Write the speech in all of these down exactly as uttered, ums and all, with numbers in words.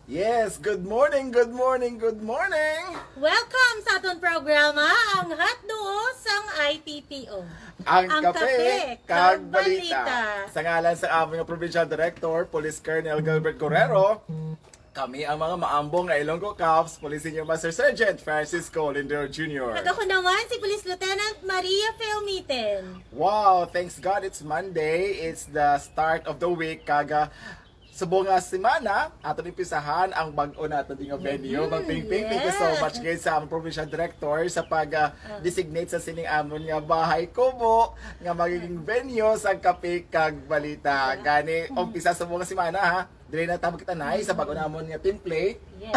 Yes, good morning, good morning, good morning! Welcome sa aton programa, ang Hotduo sang I T T O. Ang Kape kag Balita. Sa ngalan sa amon nga Provincial Director, Police Colonel Gilbert Guerrero, kami ang mga maambong nga Ilonggo Cops, Police Senior Master Sergeant Francisco Lindero Junior. Kag ako naman si Police Lieutenant Maria Filmiten. Wow, thanks God it's Monday. It's the start of the week. Kag, ah, subong nga semana, aton umpisahan ang bag-o naton nga venue. Mhm, Ma'am Pingping, thank you so yes. much gid sa among provincial director sa pag-designate sa sining amon nga bahay kubo nga magiging venue sa Kape kag Balita. Gani, umpisa subong nga semana, ha. Diri na tamo kita na sa bag-o namon nga template. Yes.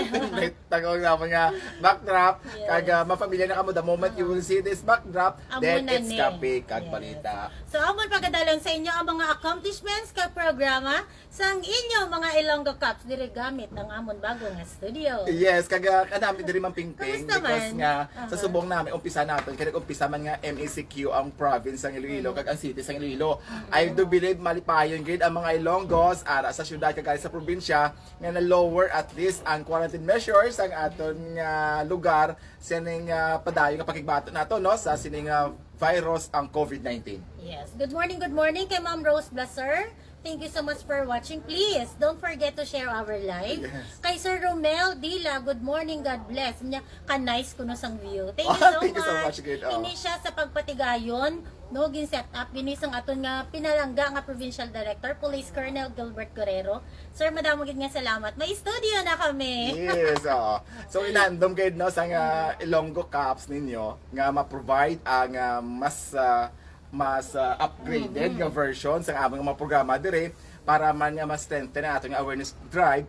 Template, tag-o namon nga backdrop. Yes. Kag, ah, mafamiliar na kamo, the moment you will see this backdrop, Amo then na it's ni. Kape kag Yes. Balita. So, amon pagadalon sa inyo ang mga accomplishments kag programa sang inyo mga Ilonggo Cops diri gamit ang amon bago nga studio. Yes, kag, ah, kanami diri, Ma'am Pingping, Kamusta because man? Nga Aha. sa subong nami, umpisa naton, kaya nag-umpisa man nga M E C Q ang province sang Iloilo, kag ang city sang Iloilo. I do believe malipayon gid ang mga Ilonggos ara sa syudad kag sa probinsya nga na-lower at least ang quarantine measures sang aton nga lugar sining, ah, padayon nga pakigbato nato, no, sa sining, ah, virus ang COVID nineteen. Yes. Good morning, good morning kay Ma'am Rose Blaser. Thank you so much for watching. Please, don't forget to share our live. Yes. Kay Sir Romel Dila, good morning, God bless. Niya, ka-nice kuno sang view. Thank you Ah, so thank you so much. Much, good, oh. Ini siya sa pagpatigayon, no, gin-set up ini sang aton nga pinalangga nga Provincial Director, Police Colonel Gilbert Guerrero. Sir, madamo gid nga salamat. May studio na kami. Yes, oo. So, inandom gid, no, sa nga Ilonggo Cops ninyo nga ma-provide ang, ah, mas, ah, mas, ah, upgraded nga version sa among mga programa dire para man nga mas strengthen ang ating awareness drive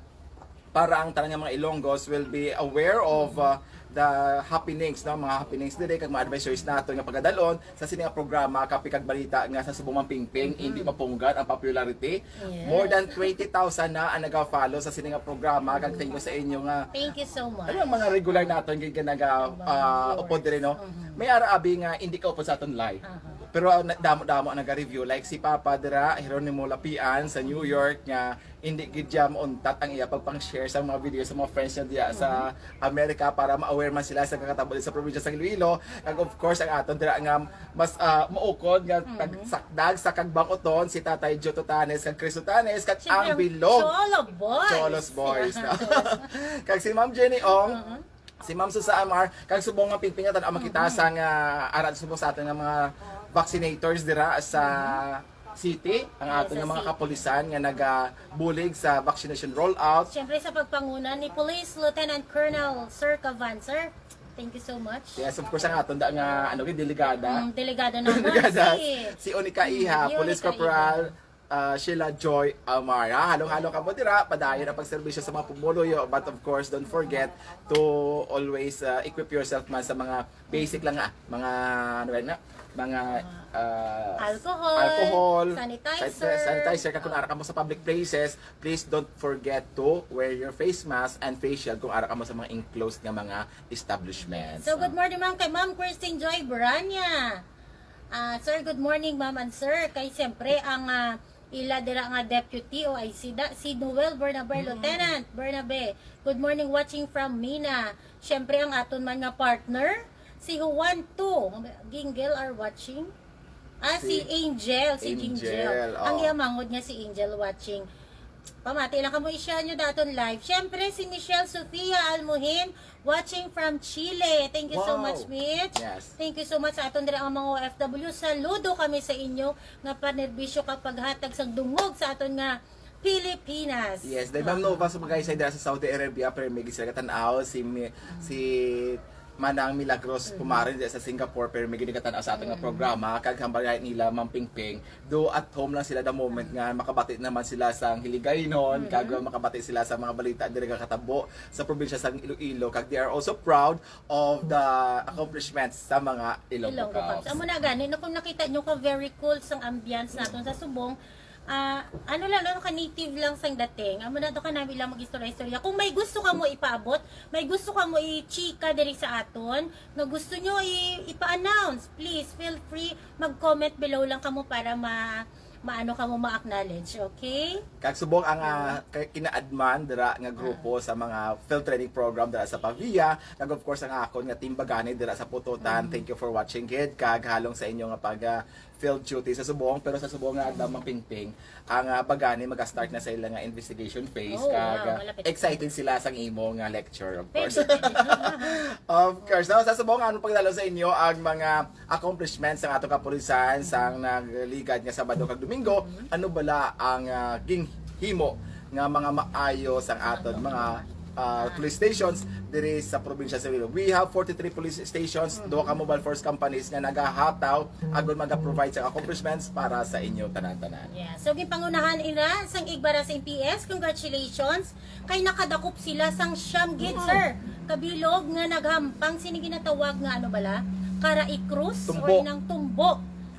para ang tanan nga mga Ilonggos will be aware of, ah, the happenings, no, mga happenings dire kag mga advisories nato nga pagadalon sa sini nga programa Kape kag Balita nga sa subong, Ma'am Pingping, hindi mapunggan ang popularity. Yes. More than twenty thousand na ang naga-follow sa sini nga programa, kag thank you sa inyo nga Thank you so much. Ano ang mga regular naton gid nga naga ah, upod diri, no? May ara abi nga hindi ka upod sa aton live. Pero, ah, na- damo-damo ang naga-review, like si Papa dira, Jeronimo Lapian sa New York, nga hindi gid siya mauntat ang iya pagpang-share sa mga video sa mga friends niya diya sa Amerika para ma-aware man sila sa kakatabo sa probinsya sa Iloilo. Kag of course ang aton dira nga mas, ah, maukod nga tagsakdag sa Kagbang Uton, si Tatay Joe Tutanes kag Chris Tutanes kag Siyempre, ang bilog. Cholo Boys. Cholos Boys, no? Kag si Ma'am Jenny Ong, si Ma'am Susa Amar, kag subong nga Pingping nga tan-aw makita sa nga ara subong sa aton nga mga vaccinators dira sa city, ang Yes, aton sa nga mga city. Kapulisan nga nagabulig sa vaccination rollout. Siyempre sa pagpanguna ni Police Lieutenant Colonel Sir Cavan, sir. Thank you so much. Yes, of course, ang aton da nga ano, delegada. Mm, delegada naman Delegada, si si Onika Iha, Mm, Police Onika Corporal Iha. Ah, Sheila Joy Amar. Ha? Halong-halong kamo dira, padayon ang pagserbisyo sa mga pumuluyo, but of course, don't forget to always, ah, equip yourself man sa mga basic lang, ah, mga, ano ba yun nga? Mga ah, Alcohol, alcohol, sanitizer. sanit- sanitizer. Kag kung ara kamo sa public places, please don't forget to wear your face mask and face shield kung ara kamo sa mga enclosed nga mga establishments. So, good morning, ma'am, kay Ma'am Christine Joy Buranya. Ah, sir, good morning, ma'am and sir. Kay siyempre, ang ah, ila dira nga deputy o ay si, da, si Noel Bernabe, Lieutenant Bernabe. Good morning, watching from Mina. Siyempre, ang aton man nga partner, si Juan Tu Ginggel are watching. Ah, si, Si Angel, si Angel, Ginggel. Oh. Ang iya manghod nga si Angel watching. Pamati lang kamo, i-share nyo daton live. Siyempre, si Michelle Sofia Almuhin, watching from Chile. Thank you so Wow. much, Mitch. Yes. Thank you so much sa aton dira ang mga O F W. Saludo kami sa inyo nga panerbisyo kag paghatag sang dungog sa aton nga Pilipinas. Yes, dahil Ma'am Nova, sa mga isa dira sa Saudi Arabia, pero may sila katan-aw, si, Mi- si Manang Milagros Pumarin dira sa Singapore, pero may ginigatan-aw sa ating programa, kag hambal nila, Ma'am Pingping, do at home lang sila the moment nga makabati naman sila sa hiligaynon, kag makabati sila sa mga balita diri nga katabo sa probinsya sa Iloilo, kag they are also proud of the accomplishments sa mga Ilonggo Ilonggo Cops. Cops. Amo na gani, no, kung nakita nyo ka very cool sang ambience naton sa subong, ah, ano lang, no, ka-native lang sang dating. Amo na to ka namin lang mag-istorya-istorya. Kung may gusto ka mo ipaabot, may gusto ka mo i-chika diri sa aton, nga gusto nyo i- ipa-announce, please feel free mag-comment below lang kamo para ma maano ka mo ma-acknowledge, okay? Kag subong ang ah, kay kinaadman dira nga grupo sa mga field training program dira sa Pavia, kag of course ang akon nga team Bagani dira sa Pututan. Thank you for watching gid kag halong sa inyo nga pag ah, field duty sa subong, pero sa subong nga adlaw, Ma'am Pingping, ang ah, Bagani maga-start na sa ila nga investigation phase. Oh, Kag wow, ah, malapit. Excited sila sang imo nga lecture, of Thank course. you, thank you. Of course. So, sa subong nga, ano pagdalo sa inyo ang mga accomplishments sang ato kapulisan sang nagligad nga Sabado kag Domingo? Ano bala ang ah, ginhimo nga mga maayo sang aton mga ah, police stations diri sa probinsya sa Iloilo? We have forty-three police stations, duha ka mobile force companies nga nagahataw agon maga-provide sa accomplishments para sa inyo tanan-tanan. Yeah. So, ginpangunahan ina sang Igbaras M P S, congratulations. Kay nakadakop sila sang siyam gid, sir, kabilog nga naghampang sini ginatawag nga ano bala? Karai Cruz Tumbo. Or inang tumbo.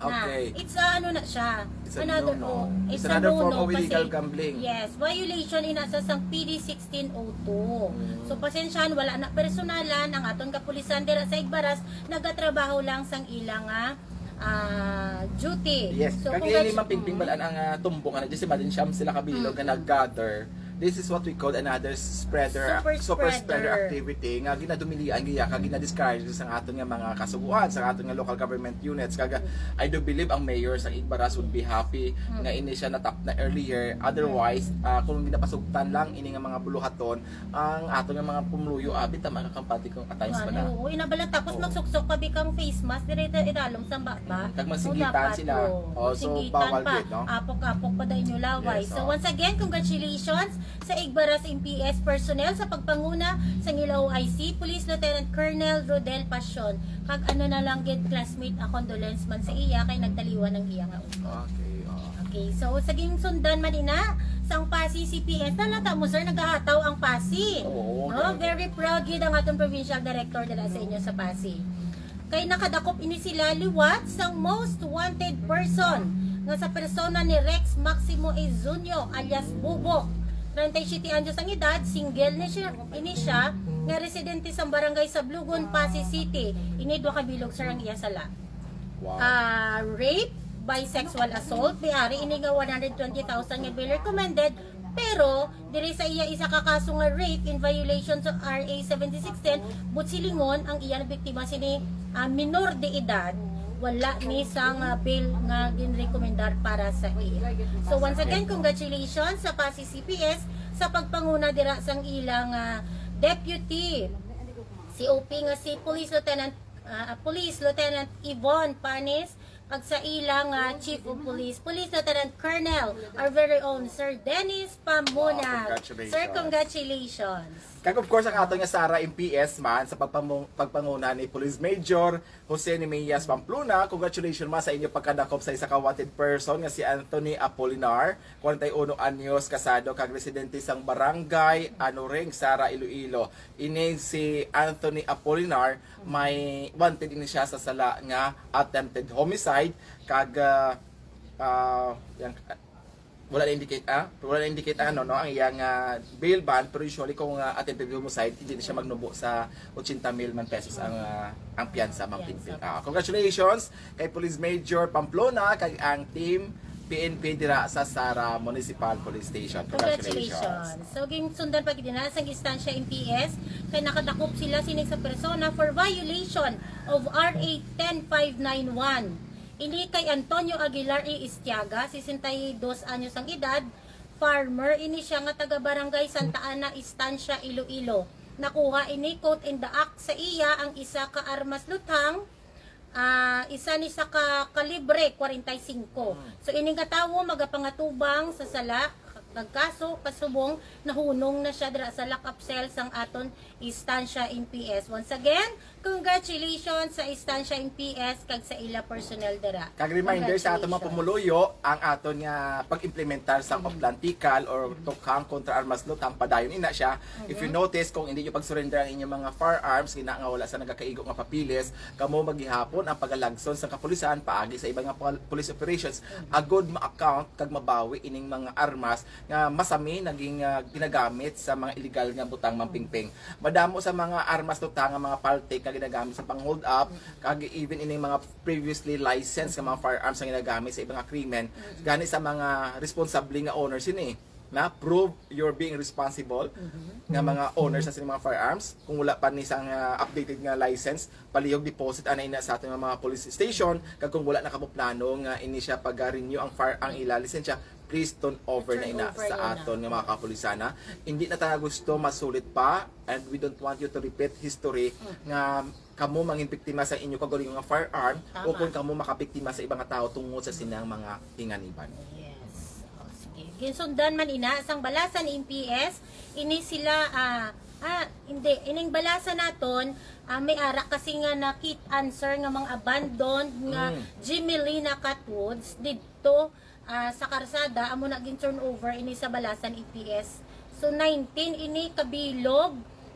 Na, Okay. It's a, ano na siya. It's a Another, no-no. oh, It's it's a another form no-no of illegal kasi, gambling. Yes, violation ina sa sang P D sixteen oh two. So, pasensyahan, wala na personalan ang aton kapulisan dira sa Igbaras, nagatrabaho lang sang ilang ah, ah, duty. Yes, So, kag congrats- ini, Ma'am Pingping, Mm. balaan ang ah, tumbong, ano, just imagine, siyam sila kabilog nga nag-gather. This is what we call another spreader, Super super spreader spreader. activity nga ginadumilian giya kag ginadiscourage sang aton nga mga kasugoan, sang aton nga local government units. Kag ah, I do believe ang mayor sa Igbaras would be happy nga ini siya natap na earlier. Otherwise, ah, kung ginapasugtan lang ini nga mga buluhaton, ang aton nga mga pumuluyo, abi, tama ka, kampante, kung at times pa na. Ano, oo, inabala tapos Oo. Magsuksok pa bi kang face mask, dire ita idalom sa baba. Kag So, magsigitan dapat, sila. oo, Oh, so, magsigitan bawal pa, gid, no? Apok-apok pa daw inyo laway. Yes, So, oh. Once again, congratulations sa Igbaras M P S personnel sa pagpanguna sang ila O I C, Police Lieutenant Colonel Rodel Pasion. Kag ano na lang gid, classmate, a condolence man sa iya kay nagtaliwan ang iya nga ulo. Okay, oh. Okay, so sa ginsundan man ina sang Passi C P S, nalata mo, sir, nagahataw ang Passi. Oo, No, okay. Very proud gid ang atong provincial director dira sa inyo sa Passi. Kay nakadakop ini sila liwat sang most wanted person nga sa persona ni Rex Maximo Izunio alias Bubo. Treinta y siete anyos ang edad, single ni siya, ini siya, nga residente sa barangay Sablugon, Passi City. Ini duha ka bilog, sir, ang iya sala. Wow. Ah, rape by sexual assault, may ari ini nga one hundred twenty thousand nga bail recommended, pero diri sa iya isa ka kaso nga rape in violation sa R A seventy-six ten, but silingon ang iya biktima sini, ah, minor de edad, wala ni sang bail nga ginrekomendar para sa iya. So once again, congratulations sa Passi C P S sa pagpanguna dira sang ilang ah, deputy C O P nga si Police Lieutenant ah, Police Lieutenant Yvonne Panis, kag sa ila nga Chief of Police, Police Lieutenant Colonel, our very own Sir Dennis Pamunag. Wow, congratulations. Sir, congratulations. Kag of course, ang aton nga Sara M P S man sa pagpamu- pagpanguna ni Police Major Jose Nemeyas Pamplona, congratulations man sa inyo pagkadakop sa isa ka wanted person nga si Anthony Apolinar, kwarenta y uno anyos, kasado kag residente sang barangay Anuring, Sara, Iloilo. Ini si Anthony Apolinar, may wanted ini siya sa sala nga attempted homicide kag ah, ah, yang, wala na indicate ah, wala na indicate ano, no, ang iyang ah, bail bond, pero usually kung ah, attempted homicide, hindi na siya magnubo sa eighty mil man pesos ang ah, ang piyansa, Ma'am Piyansa. Pingping. Ah, congratulations kay Police Major Pamplona kag ang team P N P dira sa Sara Municipal Police Station. Congratulations. Congratulations. So, ginsundan pa gid na sang Estancia M P S kay nakadakop sila sining sa persona for violation of R A ten five nine one. Ini kay Antonio Aguilar E. Istiaga, sesenta y dos anyos ang edad, farmer ini siya nga taga Barangay Santa Ana, Estancia, Iloilo. Nakuha ini, quote, in the act sa iya ang isa ka armas luthang, ah, isa ni sa ka kalibre kwarenta y singko. So, ini nga tawo magapangatubang sa sala kag kaso pasubong nahunong na siya dira sa lock-up cell sang aton Estancia M P S. Once again, congratulations sa Estancia M P S kag sa ila personnel dira. Kag reminder sa aton mga Congratulations. pumuluyo, ang aton nga pag-implementar sa oplan tikal or tukhang kontra armas luthang, padayon ina siya. If you notice, kung hindi nyo pag-surrender ang inyong mga firearms, ina nga wala sa nagakaigo nga papilis, kamo magihapon ang pagalagson sa kapulisan paagi sa iba nga pol- police operations, agod ma-account kag mabawi ining mga armas nga masami naging, ah, ginagamit sa mga illegal nga butang, Ma'am Pingping. Madamo sa mga armas, tuta, nga mga paltik nga ginagamit sa pang-hold up, kag even ining mga previously licensed nga mga firearms nga ginagamit sa ibang nga krimen, gani sa mga responsable nga owners ini. Na prove you're being responsible nga mga owners sa sining mga firearms. Kung wala pa ni sang, ah, updated nga license, palihog deposit ana ina sa aton nga mga police station, kag kung wala na kamo plano nga ini siya pag-renew ang fire, ang ila lisensya, please turn over na ina sa aton nga mga kapulisan, ha. Hindi na ta gusto masulit pa, and we don't want you to repeat history nga kamo mangin biktima sa inyo kaugalingon nga firearm, o kung kamo makabiktima sa ibang nga tawo tungod sa sinang mga hinganiban. Yes. O, sige. Ginsundan man ina sang balasan ni M P S, ini sila, ah, ah, hindi, ining balasan naton, ah, may ara kasi nga na-kit answer nga mga abandoned nga Gemelina Cottonwoods didto, ah, sa karsada, amo na gin-turn over ini sa balasan M P S. So, nineteen ini kabilog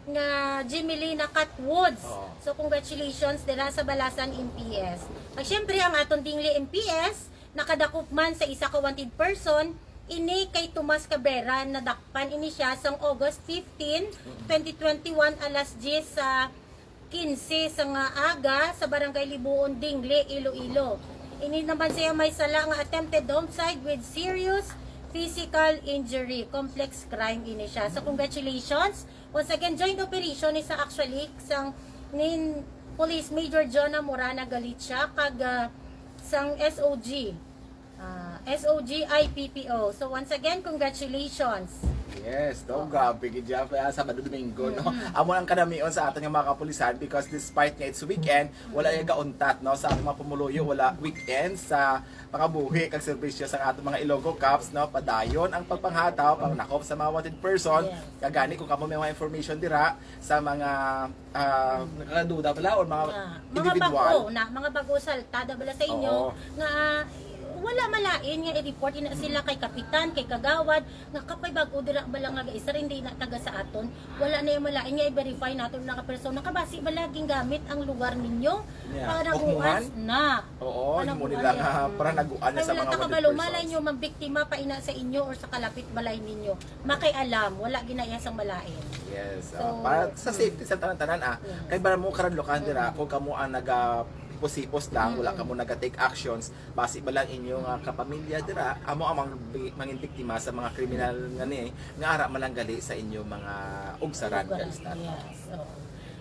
nga Gemelina Cottonwoods. Oo. So, congratulations dira sa balasan M P S. Kag syempre, ang aton dingli M P S, nakadakop man sa isa ka wanted person, ini kay Tomas Cabrera. Nadakpan ini siya sang August fifteen, twenty twenty-one, alas diyes sa quince sa nga aga sa Barangay Libuon, Dingle, Iloilo. Ini naman siya may sala nga attempted homicide with serious physical injury. Complex crime ini siya. So, congratulations. Once again, joint operation ni sa actually sang nin Police Major Jonah Morana Galicia kag, ah, sang S O G. Ah, S O G I P P O. So, once again, congratulations. Yes, daw, grabe gid siya, kaya Sabado, Domingo, no? Amo ang kanamion sa aton nga mga kapulisan because despite nga it's weekend, wala yung gauntat, no? Sa ating mga pumuluyo, wala weekend sa pangabuhi kag serbisyo sa ating mga Ilonggo Cops, no? Padayon ang pagpanghataw, pangnakop sa mga wanted person. Yes. Kagani, kung kamo may mga information dira sa mga, ah, nakaduda pala or mga Ah, mga individual. Bago na, mga bago saltada bala sa inyo Oo. nga, ah, wala malain nga i-report ina sila kay kapitan, kay kagawad, nga kapay bago dira bala nga gaisar, hindi na taga sa aton. Wala na yung malain nga i-verify naton na ka persona. Kabasi bala gingamit ang lugar ninyo Yeah. para Ukmuhan? Guas na. Oo, Para himo guas nila na. Nga Mm. Para naguan na Kay sa wala mga ta wanted kabalo, malay persons. Nyo, mabiktima pa ina sa inyo or sa kalapit balay ninyo. Makay alam, wala ginayasang malain. Yes, So, ah, para sa mm. Safety sa tanan-tanan, ah. Yes. Kay para mo karadlokan dira, Mm. kung kamo ang naga-hipos-hipos lang, wala Mm. kamo naga-take actions, basi ba lang inyo nga kapamilya dira, amo ang mang-, mangin biktima sa mga kriminal nga ni, nga ara man lang gali sa inyo mga ugsaran, Ugsaran, guys, na. Yes, oo.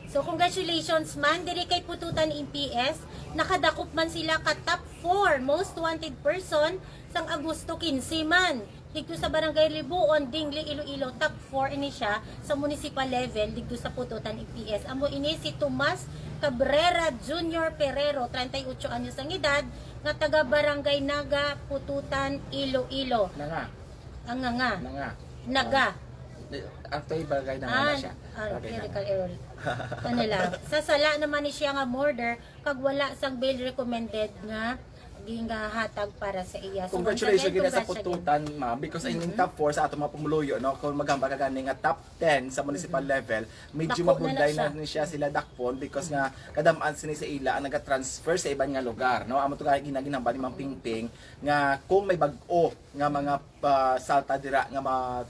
So, congratulations man, diri kay Pututan M P S, nakadakop man sila ka top four most wanted person sang Agosto quince man. Dito sa Barangay Libuon, Dingli, Iloilo, top four ini siya sa municipal level dito sa Pututan M P S. Amo ini si Tomas Cabrera Junior Perero, treinta y ocho anyos ang edad, nga taga Barangay Naga, Pututan, Iloilo. Nanga. Ang nga nga. Nanga. Naga. Ah, di, actually, Barangay Nanga na Ah, siya. Ah, Barangay clerical Nanga. Error. Ano lang. Sa sala naman ni siya nga murder, kag wala sang bail recommended nga gingahatag para sa iya. So, Congratulations once again, gina sa congrats again. Pututan, ma'am, because I mean, Mm-hmm. Top four sa ato mga pumuluyo, no? Kung maghambal ka gani nga top ten sa municipal Mm-hmm. level, medyo Dako na mabunday na na siya. Ni siya sila dakpon because nga kadam-an sini sa ila ang nagatransfer sa iban nga lugar, no? Amo to gani ginaginambal ni Ma'am Pingping nga kung may bag-o nga mga, ah, salta dira nga mga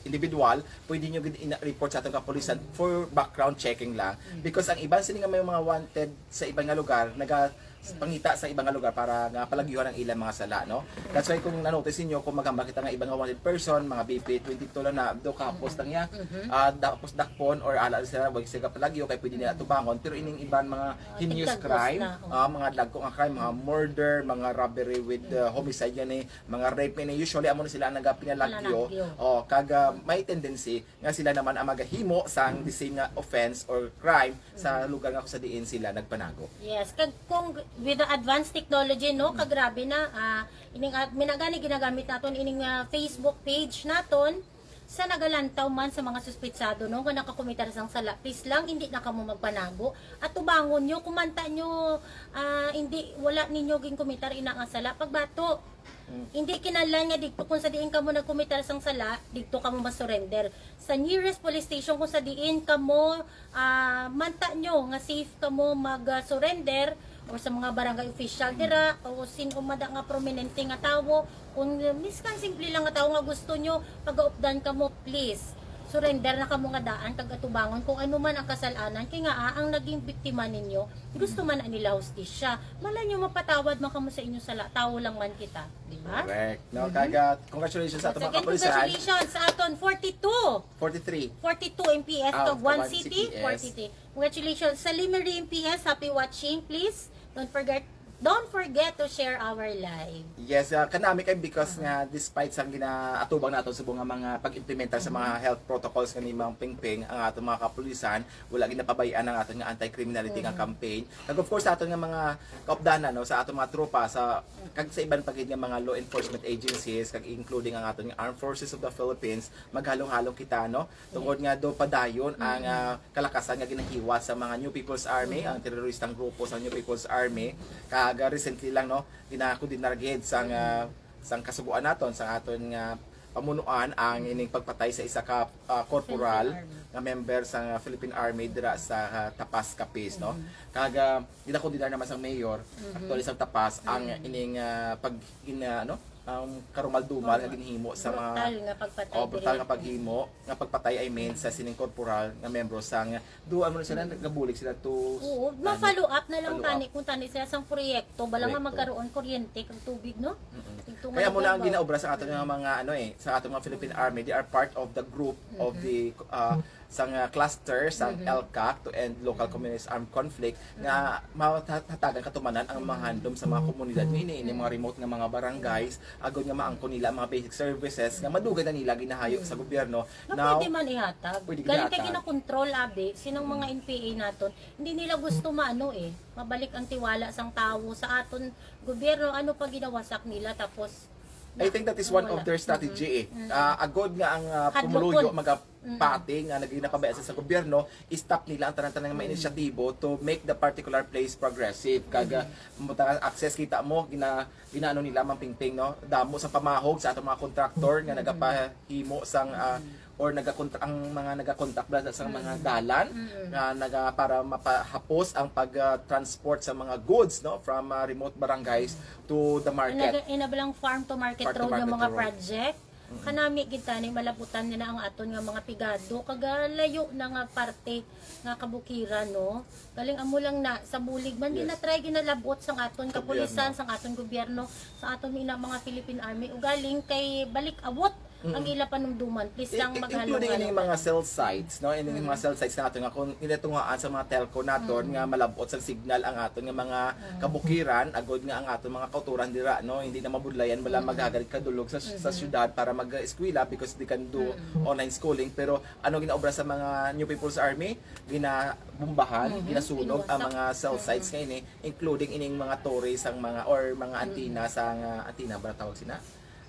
individual, pwede nyo gid ina-report sa atong kapulisan for background checking lang. Mm. Because ang iban sini nga may mga wanted sa iban nga lugar, naga pangita sa iba nga lugar para nga palagyuhan ang ilang mga sala, no? That's why kung na-notice ninyo, kung maghambal kita nga iba nga wanted person, mga B P twenty-two lang na, do kapos lang niya, Mm-hmm. ah, tapos dakpon or ala sila, wag sila palagyo, kay pwede nila tubangon. Pero ining iban mga Ah, heinous tigtagos crime, na, oh. ah, mga dagko nga crime, mga Mm-hmm. murder, mga robbery with, uh, homicide yan eh, mga rape yan eh, usually amo na sila ang nagapinalagyo. Pinalagyo. Oh, kag, ah, may tendency nga sila naman ang magahimo sang the same nga offense or crime sa lugar nga kung sa diin sila nagpanago. Yes, kag kung with the advanced technology, no, kagrabe na, ah, ining, ah, minagani ginagamit naton ining, ah, Facebook page naton sa nagalantaw man sa mga suspetsado, no, nga nakakomitar sang sala. Please lang, hindi na kamo magpanago. At tubangon nyo, kung manta nyo, ah, hindi, wala ninyo ginkomitar ina nga sala, pagbato. Mm. Hindi kinahanglan nga dito kung sa diin kamo nagkomitar sang sala, dito kamo masurrender. Sa nearest police station kung sa diin kamo, ah, manta nyo nga safe kamo mag-surrender, or sa mga barangay official dira, o sin-o man da nga prominente nga tawo, kung miskan simple lang nga tawo nga gusto nyo pagaupdan kamo, please, surrender na kamo nga daan kag atubangon kung ano man ang kasalanan, kay nga, ah, ang naging biktima ninyo gusto man na nila hustisya. Malay nyo mapatawad man kamo sa inyong sala, tawo lang man kita, di ba? Correct. No, Mhm. kaga congratulations sa ato Once mga again, kapulisan. Congratulations sa aton forty-two. Forty-three. Forty-two M P S Ah, kag One One City, City, yes. forty-three. Congratulations sa Limery M P S. Happy watching. Please don't forget don't forget to share our live. Yes, ah, kanami kay because nga despite sa ginaatubang naton sa mga mga pag-implementar sa mga health protocols nga ni Ma'am Pingping ang aton mga kapulisan, wala ginapabay-an ang aton nga anti-criminality nga campaign. Kag of course sa aton nga mga kaupdanan, no, sa aton mga tropa sa kag sa iban pa gid nga mga law enforcement agencies kag including ang aton nga Armed Forces of the Philippines, maghalong-halong kita, no, tungod nga do padayon ang ah, kalakasan nga ginahiwas sa mga New People's Army, ang teroristang grupo sa New People's Army. Kag ah, recently lang, no, ginakondenar gid sang ah, sang kasugoan naton, sang aton nga pamunuan ang ining pagpatay sa isa ka ah, corporal Army. Nga member sa Philippine Army dira sa ah, Tapas, Capiz, no. Kag ah, ginakondenar naman sang mayor, actually sang Tapas, ang ining ah, pag gina, ano, ang karumal-dumal nga ginhimo sa mga Brutal nga pagpatay Oh, brutal diri. Nga paghimo, nga pagpatay, I mean, sa sining corporal nga membro sang do ano na sila, nagabulig sila to Oo, ano, ma-follow up na lang follow tani up. Kung tani sila sang proyekto, bala nga Proyekto. Magkaroon kuryente kag tubig, no? Mm-mm. Ito Kaya nga mo na ang lugar, no? Ginaobra sa ato nga mga ano eh, sa ato mga Philippine Army, they are part of the group of the uh, sang uh, cluster sang ELCAC to end local communist armed conflict nga mahatagan katumanan ang mga handom sa mga komunidad nga ini, ini mga remote nga mga barangays agod nga maangkon nila ang mga basic services nga madugay na nila ginahayo sa gobyerno. Nga Now, pwede man ihatag. Pwede Galing kay ihatag. Ginakontrol abi sinang mga N P A naton. Hindi nila gusto maano eh. Mabalik ang tiwala sang tawo sa aton gobyerno. Ano pa ginawasak nila tapos I think that is one of wala. Their strategy eh. Ah, agod nga ang uh, Hadlokon. Pumuluyo magapati nga naging napabaya sa gobyerno, stop nila ang tanan-tanan nga mga inisyatibo to make the particular place progressive. Kag uh, muta access kita mo gina ginaano nila, Ma'am Pingping, no? Damo sa pamahog sa atong mga contractor nga nagapahimo sang ah, or nagakontra ang mga nagakontak ba sa mga dalan nga naga para mapahapos ang pag-transport sa mga goods, no, from ah, remote barangays to the market. Inaga, inabalang farm to market Farm to road nga market mga road. project. Kanami gid tani malabutan nila ang aton nga mga pigado kag ah, layo na nga parte nga kabukiran, no. Galing amo lang na sa bulig man Yes. Ginatry, ginalabot sang aton Sa kapulisan, gobyerno. Sang aton gobyerno, sa aton ina mga Philippine Army. Ugaling kay balik-abot ang ila panumduman. Please lang I- maghalong including ining mga cell sites, no? Ining mga cell sites nato nga kung ginatungaan sa mga telco naton nga malabot sang signal ang aton nga mga kabukiran, agod nga ang aton mga kauturan dira, no, hindi na mabudlayan bala maghagad kadulog sa, sa syudad para mag-eskwela because they can do online schooling. Pero ano ginaobra sa mga New People's Army? Ginabombahan, Mhm. Ginasunog ang Ginawasak. Mga cell sites nga ini, including ining mga tore sang mga or mga antenna sang ah, antenna ba tawag sina?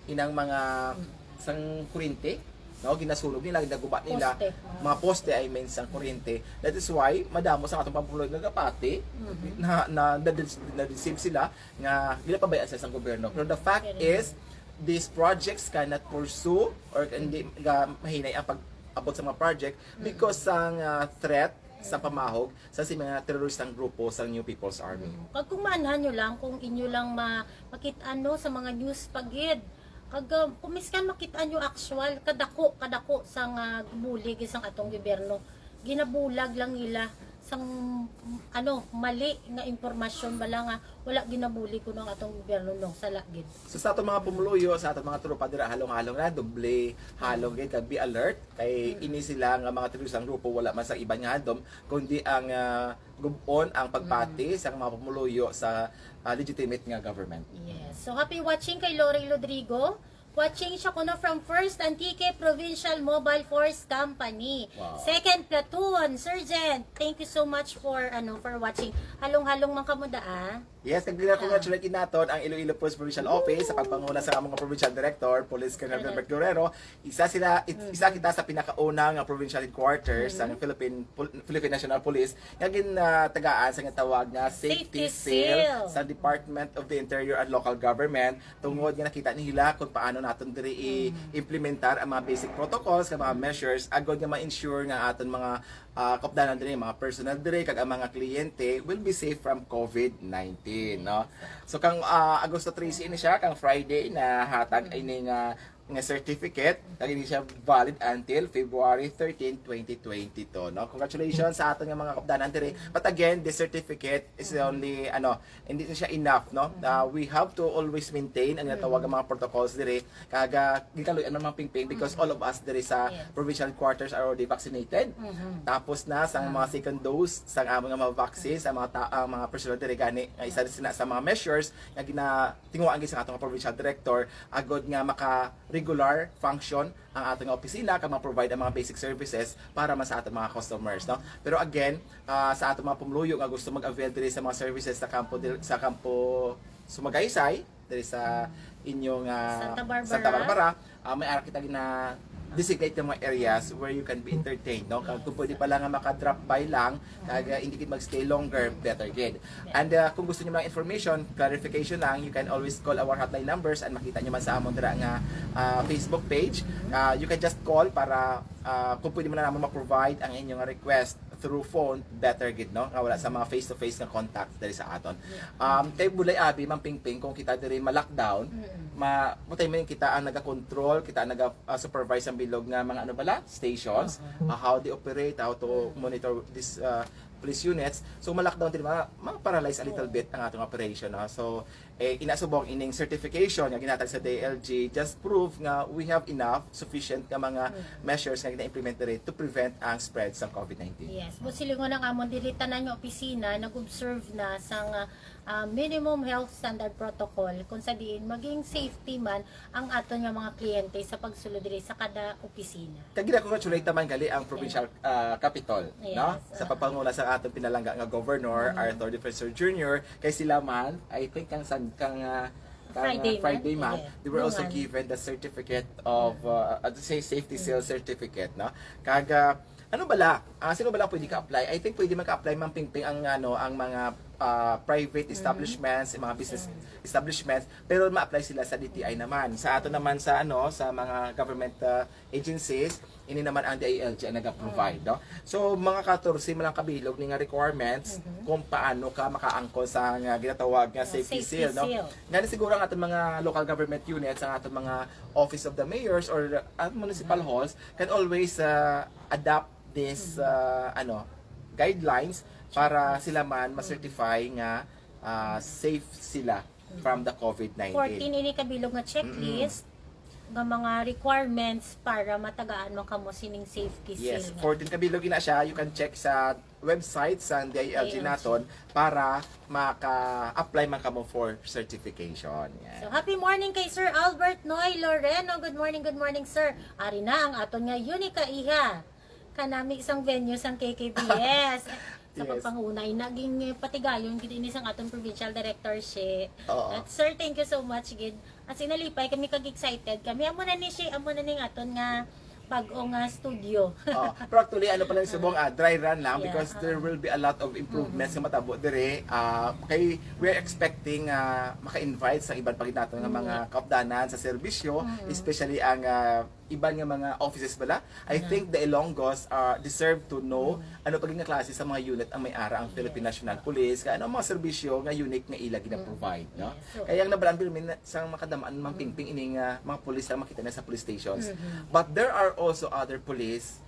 Inang mga sang kuryente, no, ginasunog nila, ginaguba nila, Poste. Mga poste, I mean, sang kuryente. That is why madamo sa atong pampuloy nagapati na na na-deceive sila nga ginapabayaan sila sang gobyerno. Pero the fact Correct. Is these projects cannot pursue or hindi ga mahinay ang pag-abot sa mga project because sang ah, threat sa pamahog sa si mga teroristang grupo sa New People's Army. Kag kung maanhan nyo lang, kung inyo lang ma makit-an, no, sa mga news pagid. Kag ah, kung miskan makit-an nyo actual, kadako, kadako sang ah, bulig sang atong gobyerno. Ginabulag lang nila sang ano, mali nga impormasyon bala nga wala ginabulig kuno ang atong gobyerno, no, sa lagid. So sa atong mga pumuluyo, sa atong mga tropa dira, halong-halong na, doble, halong gid kag be alert kay ini sila nga mga teroristang grupo wala man sa iban nga handom kundi ang ah, gub-on ang pagpati sa mga pumuluyo sa ah, legitimate nga government. Yes. So, happy watching kay Lori Rodrigo. Watching siya kuno from First Antique Provincial Mobile Force Company. Wow. Second Platoon, Sergeant. Thank you so much for ano for watching. Halong-halong man kamo da, ah. Yes, nag-congratulate naton ang Iloilo Police Provincial Office sa pagpanguna sa among provincial director, Police Colonel Correct. Gilbert Guerrero. Isa sila, it- isa kita sa pinakauna nga provincial headquarters sa Philippine Pol- Philippine National Police nga ginatagaan sa ginatawag nga safety, Safety seal, seal. Sa Department of the Interior and Local Government tungod nga nakita nila kung paano naton diri i-implementar ang mga basic protocols, ang mga measures agod nga ma-ensure nga aton mga ah, kaupdanan diri, mga personnel diri, kag ang mga kliyente will be safe from COVID nineteen, no? So, kang, ah, Agosto trese ini siya, kang Friday, na hatag ini nga, nga certificate, kag ini siya valid until February thirteen, twenty twenty-two, no? Congratulations sa aton nga mga kaupdanan diri. But again, this certificate is only, ano, hindi na siya enough, no? Uh, we have to always maintain ang natawag nga mga protocols diri. Kag, ah, gikaluy-an man, Ma'am Pingping, because all of us diri sa provincial quarters are already vaccinated. Tapos na sa mga second dose, sa amon nga mga vaccines, ang mga ta- ang mga personnel diri gani nga isa sina sa mga measures nga ginatinguhaan gid sa atong provincial director, agod nga maka-regular function ang atong opisina kag ma-provide ang mga basic services para man sa atong mga customers, no? Pero again, ah, sa atong mga pumuluyo nga gusto mag-avail diri sa mga services sa kampo diri, sa kampo Sumagaysay, diri sa inyong, ah, Santa Barbara. Santa Barbara, ah, may ara kita gina-designate nga mga areas where you can be entertained, no? Kag kung pwede pala nga maka-drop by lang, kag, ah, hindi gid mag-stay longer, better gid. And, ah, kung gusto niyo mga information, clarification lang, you can always call our hotline numbers and makita niyo man sa amon dira nga, ah, Facebook page. Ah, you can just call para, ah, kung pwede man na namon ma-provide ang inyong request through phone, better gid, no? Nga wala sa mga face-to-face nga contact diri sa aton. Um, kay bulay abi, Ma'am Pingping, kung kita diri ma-lockdown, ma-, matay man kita ang naga-control, kita ang naga, ah, supervise ang bilog nga mga ano bala, stations, ah, how they operate, how to monitor these, ah, police units. So, ma-lockdown diri, ma-, ma-paralyze a little bit ang atong operation, no? So, eh, ina subong ining certification nga ginhatag sa D I L G just prove nga we have enough, sufficient nga mga measures nga gina-implement diri to prevent ang spread sa COVID nineteen. Yes, but silingon ang amon diri, tanan nga opisina nag-observe na sang, ah, ah, minimum health standard protocol, kung sa diin maging safety man ang aton nga mga kliyente sa pagsulod diri sa kada opisina. Kag gina-congratulate naman gali ang provincial, ah, capitol, no? Yes, sa pagpanguna sa atong pinalangga nga Governor Arthur Defensor Junior, kay sila man, I think, kang San-, kang, ah, kang, ah, Friday man, Friday man, they were also given the certificate of, ah, uh, say, safety seal certificate, no? Kag, ah, ano bala? Ah, sino bala pwede ka-apply? I think pwede man ka-apply, Ma'am Pingping, ang, ano, ang mga, ah, private establishments, ang mga business establishments, pero ma-apply sila sa D T I naman. Sa ato naman sa, ano, sa mga government, ah, agencies, ini naman ang D I L G ang naga-provide, no? So, mga katorse man lang kabilog ni nga requirements kung paano ka makaangkon sa nga ginatawag nga safety seal, no? Ngani siguro ang aton mga local government units, ang aton mga office of the mayors or, uh, municipal halls can always, uh, adapt this, uh, ano, guidelines para sila man ma-certify nga, uh, safe sila from the COVID nineteen. Fourteen ini kabilog nga checklist nga mga requirements para matagaan mo kamo sining safety seal. Yes, fourteen kabilog ina siya. You can check sa website sa D I L G naton para maka-apply man kamo for certification. Yan. So, happy morning kay Sir Albert Noy Loreno. Good morning, good morning, sir. Ari na ang aton nga Unica Iha. Kanami sang venue sang K K B S. Sa pagpanguna, naging patigayon gid ini sang aton provincial director, Shi. Oo. At sir, thank you so much gid. As in, nalipay kami kag excited kami. Amo na ni, Shi, amo na ning aton nga bag-o nga studio. Oh, pero actually, ano pa lang subong, ah, dry run lang because there will be a lot of improvements nga matabo dire. Ah, kay we're expecting, ah, maka-invite sa iban pa gid naton nga mga kaupdanan sa serbisyo, especially ang, ah, iban nga mga offices bala. I think the Ilonggos are deserve to know ano pa gid nga klase sa mga unit ang may ara ang Philippine National Police, kay ano ang mga serbisyo nga unique nga ila gina-provide, no? Kaya ang nabalaan pirmi na sa makadamaan, Ma'am Pingping, ini nga mga pulis lang makita na sa police stations. But there are also other police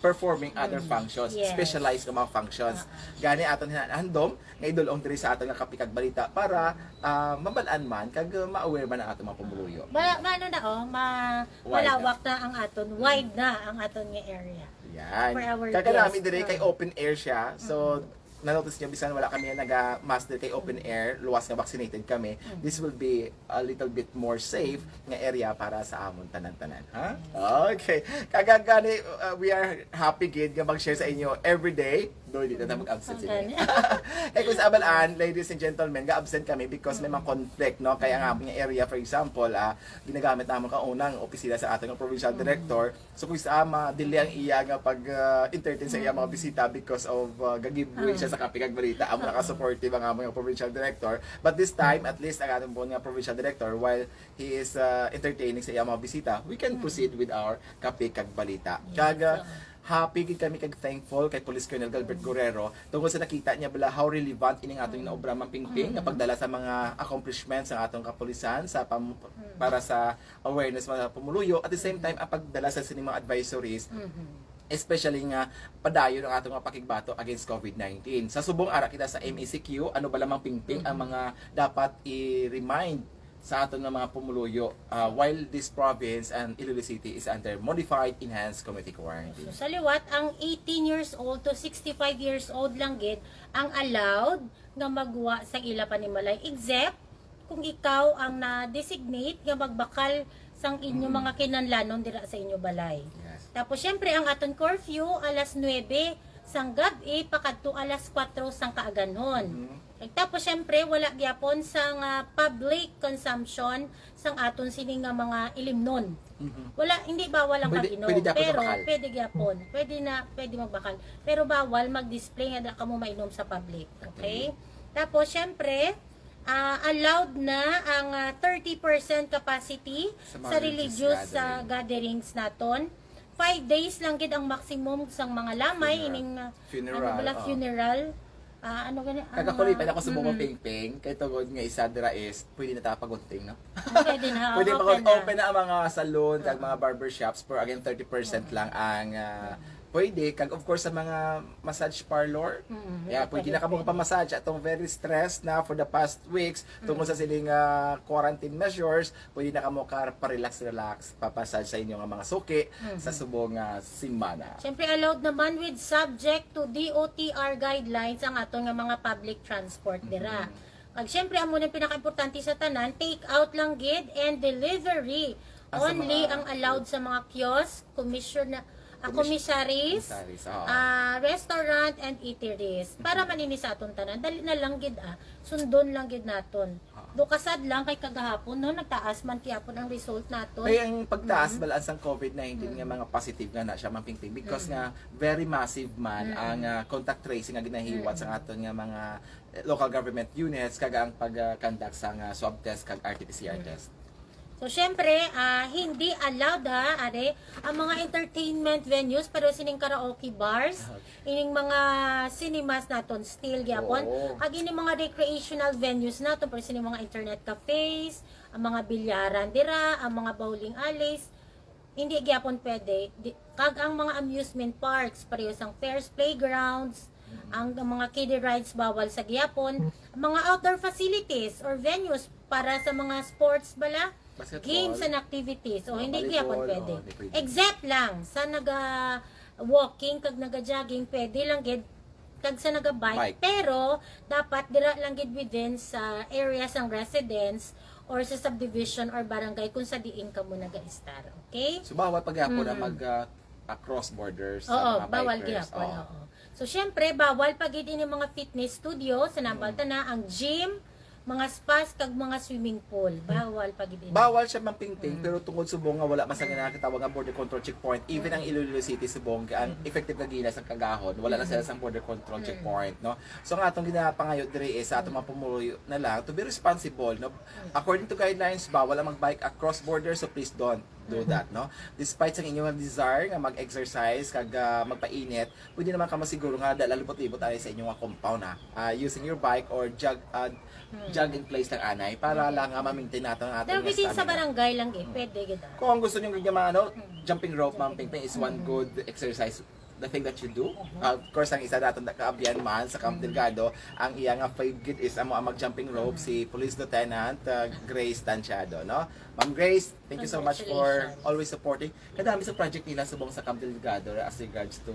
performing other functions, specialized nga mga functions. Gani aton hinahandom nga idul-ong diri sa aton nga Kape kag Balita para, ah, mabal-an man kag, ah, ma-aware man ang aton mga pumuluyo. Ma-, maano na, oh, ma-, malawak na ang aton, wide na ang aton nga area. Yan. For our guests. Kag kanami diri kay open air siya. So, na-notice nyo, bisan wala kami naga-mask diri kay open air, luwas nga vaccinated kami, this will be a little bit more safe nga area para sa amon tanan-tanan, ha? Okay. Kag gani, uh, we are happy gid nga mag-share sa inyo every day. Do, di na mag-absent sila. Kay kung sa abal-an, ladies and gentlemen, ga-absent kami because may mga conflict, no? Kaya nga, nga area, for example, ah, ginagamit namon kaunang opisina sa aton nga provincial director. So, kung sa ama, dili ang iya nga pag, ah, entertain sa iya mga bisita because of, ah, ga-giveaway siya sa Kape kag Balita. Amo naka-supportive ang among provincial director. But this time, at least, ang aton po nga provincial director, while he is, ah, entertaining sa iya mga bisita, we can proceed with our Kape kag Balita. Kag, ah, Happy gid kami kag thankful kay Police Colonel Galbert Guerrero tungod sa nakita niya bala how relevant ining atong inaobra, Ma'am Pingping, nga pagdala sa mga accomplishments sa atong kapulisan sa pam-, para sa awareness mga pumuluyo, at the same time ang pagdala sa sining mga advisories, especially nga padayon ang atong mga pakigbato against COVID nineteen. Sa subong ara kita sa M E C Q, ano bala, Ma'am Pingping, ang mga dapat i-remind sa aton nga mga pumuluyo, ah, while this province and Iloilo City is under modified enhanced community quarantine? So, sa liwat, ang eighteen years old to sixty-five years old lang gid ang allowed nga magwa sa ila panimalay, except kung ikaw ang na-designate nga magbakal sang inyo mga kinahanglanon dira sa inyo balay. Yes. Tapos, syempre, ang aton curfew alas nuebe sang gab-i pakadto alas kuwatro sang kaaganon. Tapos, syempre, wala gyapon sang, ah, public consumption sang aton sini nga mga ilimnon. Wala, hindi bawal ang Pwede, pag-inom, pwede dapat pero mabakal. Pwede gyapon. Pwede na, pwede magbakal. Pero bawal mag-display nga da kamo mainom sa public. Okay? Tapos, syempre, ah, allowed na ang, ah, thirty percent capacity Sa mga sa religious religious, ah, gathering. Gatherings naton. Five days lang gid ang maximum sang mga lamay, Funeral. ining, ah, Funeral, ano bala, oh. Funeral. Ah, ano gani? Kag ang, ako, ah, pwede ako subong, mm. Pingping, kay tungod nga isa dira is pwede na ta pagunting, no? Pwede na, Pwede open pag na. Open na ang mga salon kag mga barbershops, pero again, thirty percent lang ang, ah, pwede. Kag of course, sa mga massage parlor, Mm, yeah, pwede na kamo pa-massage atong very stressed na for the past weeks tungod sa sining, ah, quarantine measures. Pwede na kamo ka pa-relax-relax, pa-massage sa inyo nga mga suki sa subong nga semana. Siyempre, allowed naman with subject to D O T R guidelines ang aton nga mga public transport dira. Kag siyempre, amo na pinakaimportante sa tanan, take out lang gid and delivery. Ah, sa Only mga ang allowed sa mga kiosk, commission na, ah, Commis-, commissaries, commissaries, oo. ah, restaurant and eateries. Para man ini sa aton tanan, dali na lang gid, ah, sundon lang gid naton. Do kasad lang kay kagahapon, no, nagtaas man kiyapon ang result naton. Kaya ang pagtaas balaan sang COVID nineteen nga mga positive nga na siya, Ma'am Pingping, because nga very massive man ang, ah, contact tracing nga ginahiwat sa aton nga mga, eh, local government units, kag ang pag-conduct sa nga swab test kag R T P C R test. So, syempre, ah, hindi allowed, ha, are, ang mga entertainment venues, pero sining karaoke bars, ining mga cinemas naton, still gyapon. Oo. Kag ining mga recreational venues naton, pero sining mga internet cafes, ang mga bilyaran dira, ang mga bowling alleys, hindi gyapon pwede. Di, kag ang mga amusement parks, pareho sang fairs, playgrounds, ang, ang mga kiddie rides bawal sa gyapon. Ang mga outdoor facilities or venues para sa mga sports bala, Basketball. Games and activities. O, Mga hindi volleyball, gyapon pwede. O, hindi pwede. Except lang sa naga-walking kag naga-jogging, pwede lang gid kag sa naga-bike. Bike. Pero, dapat dira lang gid within sa area sang residence or sa subdivision or barangay kung sa diin kamo naga-estar. Okay? So, bawal pa gyapon na mag, ah, ah, cross borders sa Oo, mga bawal bikers. gyapon. Oo. Oo. So, syempre, bawal pa gid ini mga fitness studio, sa nambal ta na, ang gym, mga spas, kag mga swimming pool. Bawal pa gid ini. Bawal siya, Ma'am Pingping, pero tungod subong nga wala man sa ginakatawag nga border control checkpoint, even ang Iloilo City subong, ang effective nga gilas ang kagahon, wala na sila sa border control checkpoint, no? So, ang atong ginapangayo diri is sa atong mga pumuluyo na lang to be responsible, no? According to guidelines, bawal ang mag-bike across border, so please don't do that, no? Despite sa inyong desire nga mag-exercise kag, ah, magpainit, pwede naman ka masiguro nga dala libot-libot ani sa inyong nga compound, ha. Ah, using your bike or jog, ah, jog in place lang anay para lang nga ma-maintain natin ang ating Pero within sa stamina. Barangay lang eh, pwede gid. Kung gusto niyo nga ano, jumping rope, Ma'am Pingping, is one good exercise. The thing that you do. Ah, of course, ang isa naton na kaabyan man sa Camp Delgado, ang iya nga fave gid is amo ang mag-jumping rope, si Police Lieutenant, ah, Grace Tanchado, no? Ma'am Grace, thank you so much for Congratulations. Always supporting. Kadami sa project nila subong sa Camp Delgado as regards to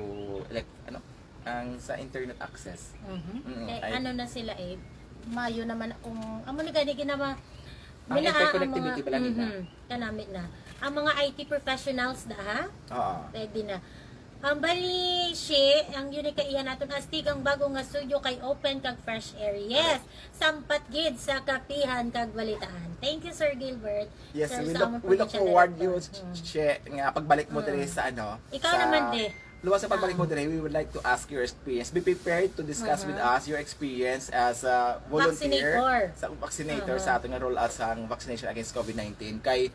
elect-, ano, ang sa internet access. Mm, Kay ay- ano na sila eh, mayo naman kung, amo ni gani ginawa, Ang mina-, interconnectivity bala nila. Mhm, kanami na. Ang mga I T professionals da, ha? Oo. Pwede na. Ang bali, she, ang unit kaiya naton astig ang bago nga studio kay open kag fresh air. Yes, sampat gid sa kapihan kag balitaan. Thank you, Sir Gilbert. Yes, Sir, we sa look, among we look provincial forward director. you, Che, nga pagbalik mo diri sa ano, Ikaw sa, naman, De. Luwas sa pagbalik mo diri, we would like to ask your experience. Be prepared to discuss with us your experience as a volunteer, Vaccinator. Sa vaccinator, sa ating role as ang vaccination against COVID nineteen. Kay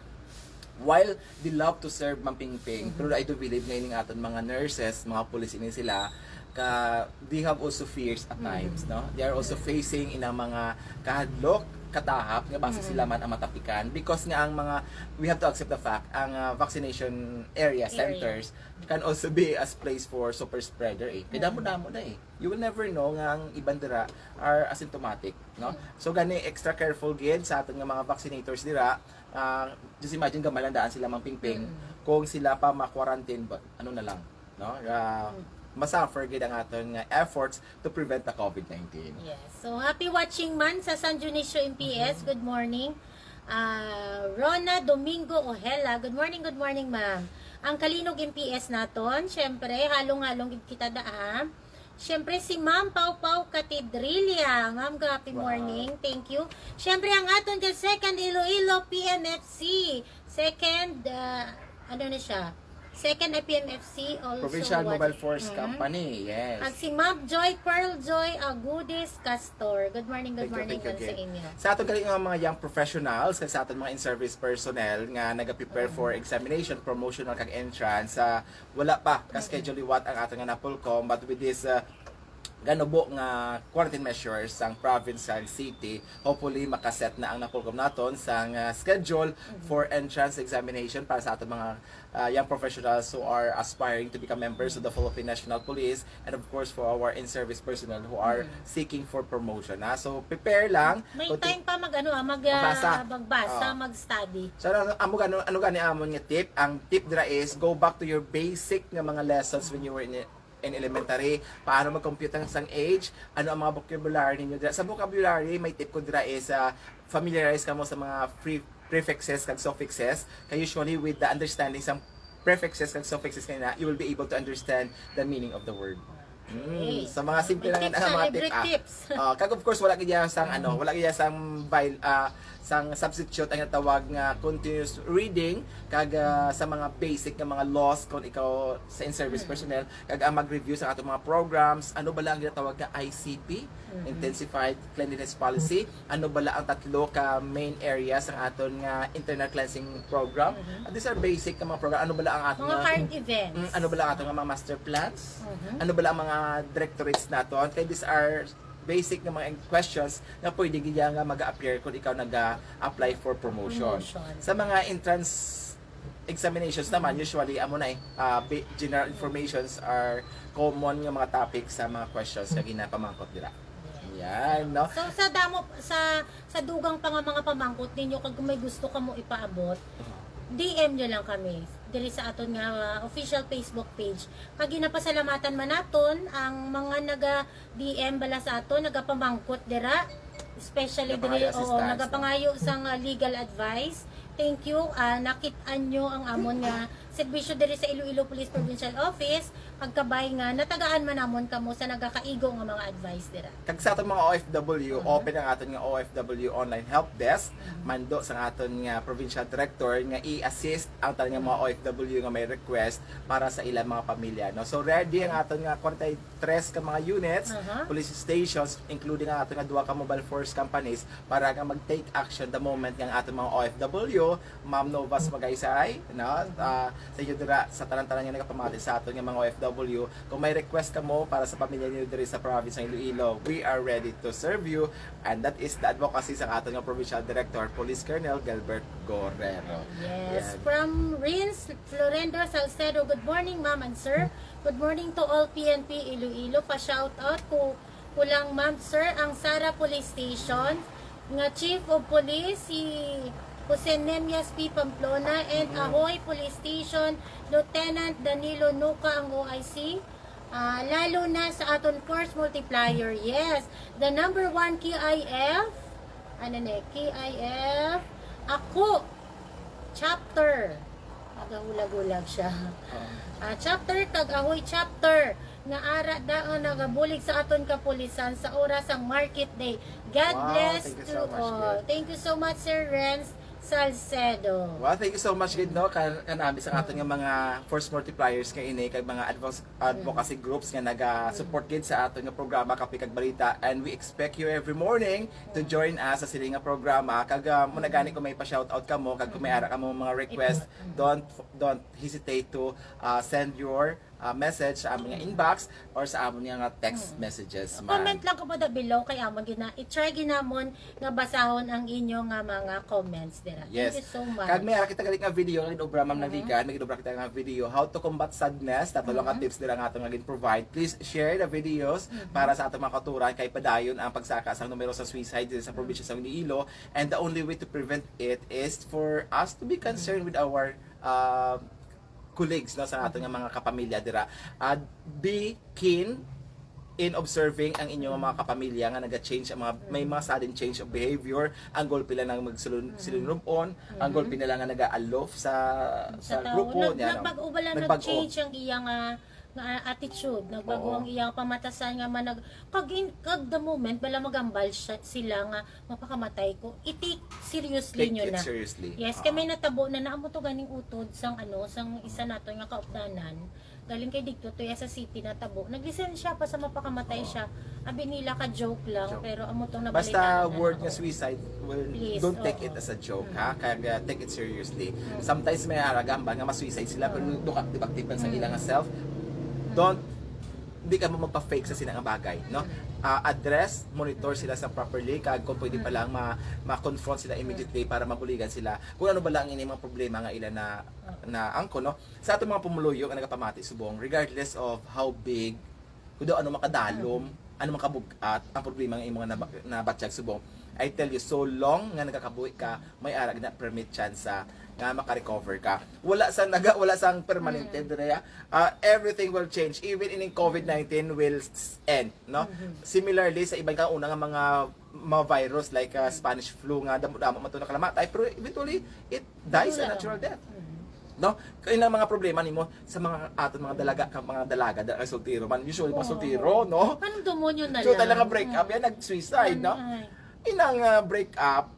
While they love to serve, Ma'am Pingping, pero I do believe nga ining aton mga nurses, mga police, ini sila, ka, they have also fears at times, no? They are also facing inang mga kahadlok, katahap, nga basi sila man ang matapikan. Because nga ang mga, we have to accept the fact, ang ah, vaccination area, centers can also be as place for super spreader eh. Kaya damo-damo na eh. You will never know nga ang iban dira are asymptomatic, no? So gani extra careful gid sa aton nga mga vaccinators dira. Ah, just imagine gamay lang daan sila, Ma'am Pingping, kung sila pa ma-quarantine, but ano na lang, no? Ah, ma-suffer gid ang aton nga efforts to prevent the COVID nineteen. Yes. So, happy watching man sa San Dionisio M P S. Good morning. Ah, Rona Domingo Ojela. Good morning, good morning, ma'am. Ang Kalinog M P S naton, syempre, halong-halong gid kita daan. Syempre, si Ma'am Pau Pau Catedrilla. Ma'am, happy morning. Thank you. Syempre, ang aton ka second Iloilo P M F C. Second, ah, ano na siya? Second I P M F C also. Provincial Mobile Force Mhm. Company, yes. At si Ma'am Joy, Pearl Joy Agudis Castor. Good morning, good Thank you, morning thank you po sa again. inyo. Sa aton gali nga mga young professionals, kag sa aton mga in-service personnel nga nag-prepare for examination, promotional, kag entrance, sa wala pa ka-schedule liwat ang aton nga NAPOLCOM, but with this uh, ganubo nga quarantine measures sang province kag city, hopefully makaset na ang NAPOLCOM naton sang uh, schedule for entrance examination para sa aton mga uh, young professionals who are aspiring to become members of the Philippine National Police, and of course for our in-service personnel who are seeking for promotion. Ha? So prepare lang. May Kung ti- time pa mag ano, ah, mag, Magbasa. ah, magbasa, Ah. mag-study. So ano, amo gani, ano gani amon nga tip? Ang tip dira is go back to your basic nga mga lessons when you were in, in elementary. Paano mag-compute ang sang age? Ano ang mga vocabulary ninyo dira? Sa vocabulary, may tip ko dira is uh, familiarize kamo sa mga pre- prefixes kag suffixes. Kay usually with the understanding sa prefixes kag suffixes kanina, you will be able to understand the meaning of the word. Mm, Okay. Sa mga simple May lang tips na na, mga libre tip, ah. tips. Ah, kag of course wala gid sang ano, wala gid sang viol, ah, sang substitute ang tawag nga continuous reading kag ah, sa mga basic nga mga laws kung ikaw sa in-service personnel kag ang mag-review sa atong mga programs, ano bala ang ginatawag nga I C P, Intensified Cleanliness Policy, ano bala ang tatlo ka main areas sang aton nga internal cleansing program. And these are basic nga mga program. Ano bala ang aton Mga nga current events. Mm, ano bala ang aton nga mga master plans? Ano bala ang mga directorates naton? Kay these are basic nga mga questions nga pwede gid nga mag-appear kung ikaw nag-apply for promotion. Promotion. Sa mga entrance examinations naman, usually amo na eh, ah, bi- general informations are common nga mga topic sa mga questions nga ginapamangkot dira. Yan, no? So sa damo sa sa dugang pa nga mga pamangkot ninyo kag kung may gusto kamo ipaabot, D M nyo lang kami diri sa aton nga uh, official Facebook page. Kag ginapasalamatan man naton ang mga naga D M bala sa aton, nagapamangkot dira, especially diri, Nagapangayo oo, assistance, nagapangayo sang uh, legal advice. Thank you. Ah, nakit-an nyo ang amon nga serbisyo diri sa Iloilo Police Provincial Office. Ang kabay nga natagaan man namon kamo sa nagakaigo nga mga advice dira. Kag sa aton mga O F W, open ang aton nga O F W online help desk. Mando sa aton nga provincial director nga i-assist ang tanan nga mga O F W nga may request para sa ilang mga pamilya, no? So ready ang aton nga forty-three ka mga units, Aha. police stations, including ang aton nga duha ka mobile force companies para nga mag-take action the moment nga ang aton mga O F W, Ma'am Novas Magaysay, no? Ah, sa inyo dira, sa tanan-tanan nga nagapamati sa aton nga mga O F W, kung may request kamo para sa pamilya niyo diri sa province ng Iloilo, we are ready to serve you. And that is the advocacy sa aton nga Provincial Director, Police Colonel Gilbert Guerrero. Yes. From Rins Florendo Salcedo, good morning, ma'am and sir. Good morning to all P N P Iloilo. Pa-shout out ko, ko lang, ma'am, sir, ang Sara Police Station nga Chief of Police, si Jose Nemias P. Pamplona, and Ahoy Police Station, Lieutenant Danilo Nuca, ang O I C. Ah, lalo na sa aton force multiplier. Yes, the number one K I F, ano ni, K I F, ako, chapter. Nagahulag-hulag siya. Ah, chapter, kag Ahoy chapter, nga ara daw nagabulig sa aton kapulisan sa oras sang market day. God Wow, bless thank you to so much, all. Glenn. Thank you so much, Sir Renz. Salcedo. Well, thank you so much gid, no, kan kanami sa aton nga mga force multipliers nga ini, kag mga advoc- advocacy groups nga naga-support gid sa aton nga programa Kape kag Balita, and we expect you every morning to join us sa sini nga programa. Kag ah, mo na gani kung may pa-shoutout kamo, kag kung may ara kamo mga request, don't don't hesitate to ah, send your ah, message sa amon nga inbox or sa amon nga text messages man. Comment lang ko po da below kay amon gina i-try ginamon nga basahon ang inyo nga mga comments dira. Yes. Thank you so much. Kag may ara kita galing nga video nga ginobra, Ma'am Navigan, may ginobra kita nga video, how to combat sadness. Tato lang ka tips dira nga ato nga gin-provide. Please share the videos para sa atong mga kauturan kay padayon ang pagsaka sang numero sa suicide diri sa probinsya sa Iloilo, and the only way to prevent it is for us to be concerned with our uh, colleagues, no, sa aton nga mga kapamilya dira. Uh, be keen in observing ang inyong mga kapamilya nga naga-change ang mga, may mga sudden change of behavior, ang golpe lang nag magsilunub-on, ang golpe na lang nga naga-aloof sa sa, Sa tao. grupo Nag- niya, no? Nagbag-o ba lang Nagbag-o. nag-change ang iyang ah, nga attitude, nagbago Oo. Ang iyang pamatasan nga manag kag, in, kag the moment bala magambal siya, sila nga mapakamatay ko, i-take seriously Take nyo it na. seriously. Yes, Oo. Kay may natabo na naamo to ganing utod sang ano, sang isa nato nga kaupdanan. Galing kay dito to sa city natabo. Naglisensya pa sa mapakamatay Oo. siya. Abi nila ka joke lang, Joke. pero amo tong Basta nabalitaan na word ako. Nga suicide, well, Please, don't take oo. It as a joke, ha? Kag uh, take it seriously. Sometimes may ara gambal nga ma-suicide sila, pero dukak tibak-tibak sa ilang self. Don't, di ka mo magpa-fake sa sina nga bagay, no? Ah, address, monitor sila sa properly, kag kung pwede pa lang ma- ma-confront sila immediately para mabuligan sila kung ano ba lang ini mga problema nga ila na na angko, no? Sa atong mga pumuluyo nga nagapamati subong, regardless of how big, kudo ano makadalom, ano makabug-at ang problema nga imong naba- nabatyag subong, I tell you, so long nga nagakabuhi ka, may ara na permit tsansa nga makarecover ka. Wala sa naga wala sang permanente dire. Ah, everything will change. Even ining covid nineteen will s- end, no? Similarly sa iban ka una nga mga mga virus like ah, Spanish flu nga damo-damo man to nakalamatay, pero eventually it dies a natural death. No? Kay ang mga problema nimo sa mga aton mga dalaga ka mga dalaga, dalaga soltero man, usually mga Oo. Soltero, no? Anong demonyo na So lang? Talaga break up yan, nag-suicide, no? Ay. Inang ah, break up,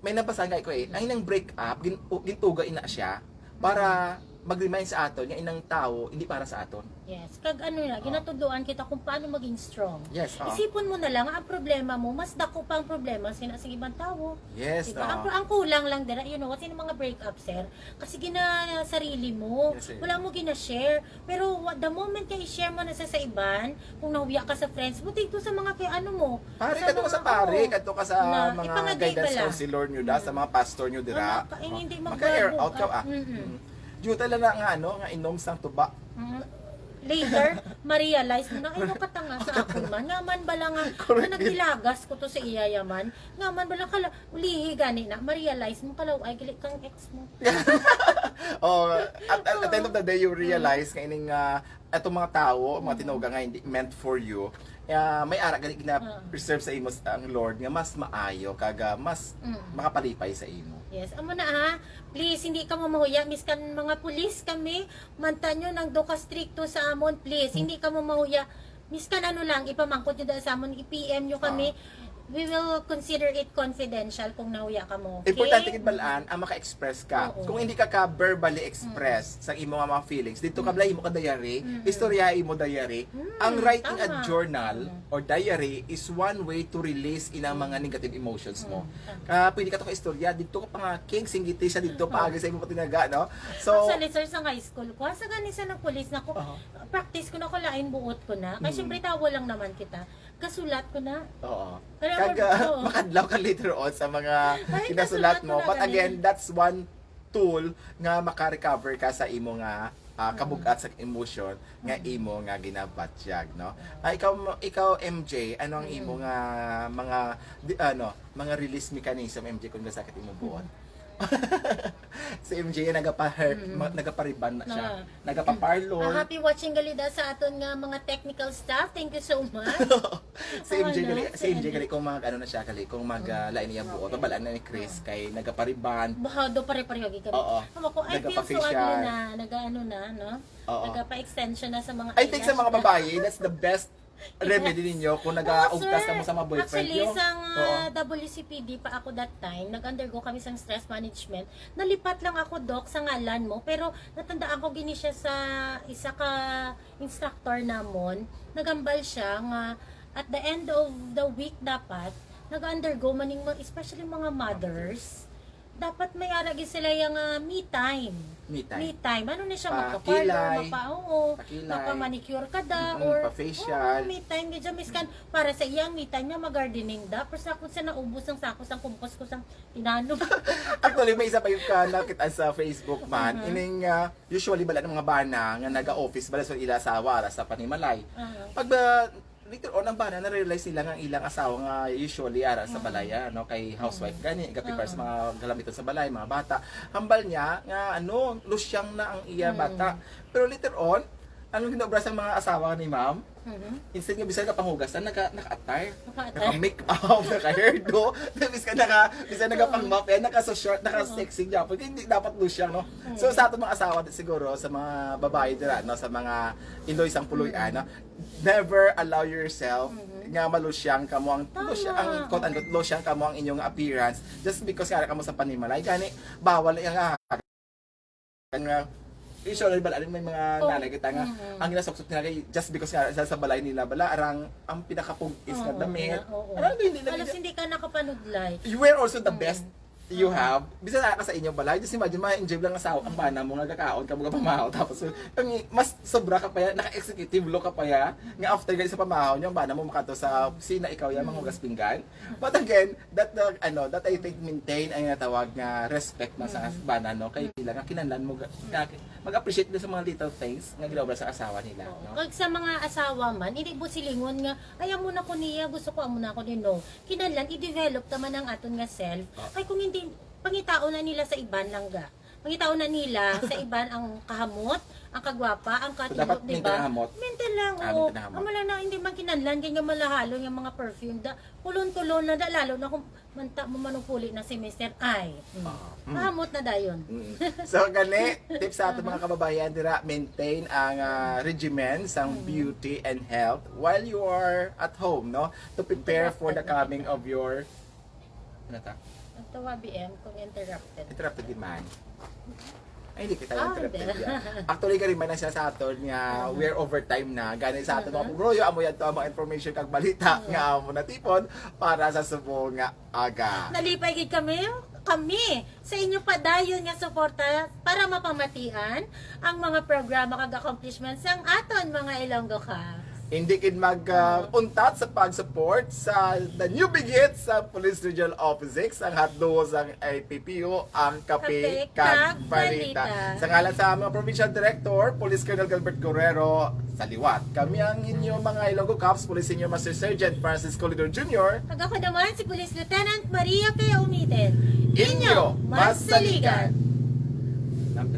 may nabasa nga ko eh. Ang inang break up, gin, gintuga ina siya para mag-remind sa aton nga inang tawo hindi para sa aton. Yes. Kag ano na, ginatudloan kita kung paano maging strong. Yes, oo. Isipon mo na lang, ang problema mo, mas dako pa ang problema sina sa ibang tawo. Yes, Diba? Ang, oo. ang kulang lang dira, you know, what, sino mga break up, sir? Kasi gina sarili mo. Yes, sir. Wala mo gina-share. Pero what, the moment nga i-share mo na sa, sa iban, kung nahuya ka sa friends mo, dito sa mga kay ano mo. Pare, sa kadto ka sa mga- pare, oo, kadto ka sa na mga ipangagay guidance bala. Counselor nyo da, sa mga pastor nyo dira. Ano, ka- eh, hindi Maka-air magbago out ka, ka. ah. Mm-mm. Mm. Diyo talaga nga, ano, nga inom sang tuba. Mm. Later, ma-realize mo na, ay, nakatanga sa akon man. Nga man bala nga, Correct. Nga nagdilagas ko to sa iya yaman. Nga man bala, kala, ulihi gani na, ma-realize mo, kalaw, ay, gali kang ex mo. Oh, at, at, at the end of the day, you realize nga ining ah, atong mga tawo, mga tinuga nga hindi meant for you, ah, may ara gani na reserve sa imo ang Lord nga mas maayo kag ah, mas makapalipay sa imo. Yes, amo na ha. Please, hindi ka mo mahuya. Miskan mga pulis kami, manta nyo nang do ka stricto sa amon. Please, hindi ka mo mahuya. Miskan ano lang, ipamangkot nyo dahil sa amon, i-P M nyo kami. We will consider it confidential kung nahuya ka mo. Okay? Importante gid balaan ang maka-express ka. Oo. Kung hindi ka ka verbally express sa imo nga mga feelings, dito ka bala imo ka diary, istorya imo diary. Ang writing a Tama. Journal or diary is one way to release inang mga negative emotions mo. Mm, tama. Ah, pwede ka to ka istorya, dito ka pa nga king singgiti sa dito paagi sa imo patinaga, no? So, Actually, sir, sa high school ko, sa gani sa ng pulis na ko, Aha. practice ko na ko, lain buot ko na. Kaya Mm. syempre, tawo lang naman kita. Kasulat ko na. Oo. Kaya Kag ako, ah, oo. makadlaw ka later on sa mga Ay, kinasulat nasulat ko mo. na But ganun. Again, that's one tool nga maka-recover ka sa imo nga ah, kabugat sa emotion nga imo nga ginabatyag, no? Ah, ikaw, ikaw M J, ano ang imo nga mga di, ano, mga release mechanism, M J, kung nasakit imo buot? Si M J nagapa-hurt, ma- nagapariban na siya. Ah. Nagapaparlor. Ah, happy watching galida sa aton nga mga technical staff. Thank you so much. Si M J Ano, gali, si si M J ano? gali kung mag ano na siya gali, kung mag ah, lain niya buot, babalaan na ni Chris kay nagapariban. Bahado pare-pareho gid kami. Oo. Ako, I feel so Nagapa-facial. ugly na, nag-ano na, no? Oo. Nagapa-extension na sa mga I think sa eyelash mga na. Babayi, that's the best remedy ninyo kung nagaugtas ka mo sa mga boyfriend Actually, nyo? Sang Oo. uh, W C P D pa ako that time, nag-undergo kami sang stress management. Nalipat lang ako, Doc, sa ngalan mo, pero natandaan ko gini siya sa isa ka instructor namon. Nagambal siya nga at the end of the week dapat nag-undergo man ning mga, especially mga mothers. Dapat may ara gid sila yung ah, me time. Me time. Me time. Ano na siya, Pa mapa-parlor, kilay. mapa, oo, Pa kilay. mapa-manicure ka da, Mm, or pa facial. Oo, me time gid siya, miskan para sa iyang me time niya, mag-gardening da. Pero sa akong sa naubos ang sako, sang kumpos ko, sang tinano. Actually, may isa pa yung ka nakita sa Facebook man. Mhm. Ining ah, usually bala ng mga bana nga naga-office bala sa ila asawa ara sa panimalay. Aha. Pag ah, later on ang bana na-realize nila nga ang ilang asawa nga usually ara sa Mhm. balaya, no, kay housewife gani, gapi para sa Oo. mga galamiton sa balay, mga bata. Hambal niya nga ano, lusyang na ang iya Mhm. bata. Pero later on, ang ginobra sa mga asawa ni ma'am, Mhm. instead nga bisan ka panghugas na naka naka-attire, Naka-attire. naka-make up, naka-hairdo, bisan ka naka bisan naka pang-mop, eh, naka-short, naka-sexy gyapon. Hindi dapat lusyang, no? So sa ato mga asawa siguro, sa mga babae dira, no, sa mga indoy sang puloy-an, no? Never allow yourself Mhm. nga malusyang kamo ang Tama. lusyang ang quote unquote lusyang kamo ang inyong appearance just because nga kamo sa panimalay gani bawal ang ah, nga usually bala may mga Oh. nanay kita nga Mhm. ang ginasuksok nila kay just because nga sa, sa balay nila bala arang ang pinakapugis nga Oo, damit. na, oo. Arang hindi na Halos hindi ka nakapanudlay. You wear also the Mm. best you have. Bisan naa ka sa inyong balay, just imagine, ma-enjoy lang sa ang bana mo nga gakaon ka, mga pamahaw. Tapos, ang mas sobra ka pa yan, naka-executive look ka pa yan, nga after guys sa pamahaw niyo, ang bana mo makato sa sina ikaw yan, mga hugas pinggan. But again, that uh, ano, that I think maintain ang natawag nga respect man sa bana, no? Kay sila nga kinahanglan mo ga- nga mag-appreciate din sa mga little things nga ginaobra sa asawa nila, Oo. no? Kag sa mga asawa man, hindi mo silingon nga, "Ay, amo na ko niya, gusto ko amo na ko din," no. Kinahanglan i-develop naman ang aton nga self. Ah. Kay kung hindi, pangitaon na nila sa iban lang ga. Pangitaon na nila sa iban ang kahamot, ang kagwapa, ang So, dapat katindog, di maintain ba? ang hamot. Maintain lang, Ah, oo. maintain ang hamot. Amo lang na, hindi man kinahanglan kay nga malahalon nga mga perfume da. Kulon-kulon lang da, lalo na kung manta mo manupuli na si Mister I. Mm. Ah, mm. Mahamot na dayon. Mm. So gani, tips sa ating mga kababayan dira, maintain ang ah, regimen sang beauty and health while you are at home, no? To prepare for the coming of your ano ta? Nagtawa B M kung interrupted. Interrupted di man. Ay, hindi kita Ah, interrupted hindi. Ya. Actually, kari man na siya sa aton nga we're overtime na. Gani sa aton mga pugruyo, amo yan to ang mga information kag balita nga amo natipon para sa subong nga aga. Nalipay gid kami, kami sa inyo padayon nga suporta para mapamatian ang mga programa kag accomplishments sang aton mga Ilonggo Cops. Hindi gid mag uh, untat sa pag-support sa the new bigit sa Police Regional Office six, ang hatduo sang A P P O, ang Kape Kape kag kag Balita. Balita. Sa ngalan sa among Provincial Director, Police Colonel Gilbert Guerrero, sa liwat. Kami ang inyo mga Ilonggo Cops, Police Senior Master Sergeant Francisco Lidor Junior. Kag ako naman si Police Lieutenant Maria Kaya Umiten. Inyo, mas saligan. Nam,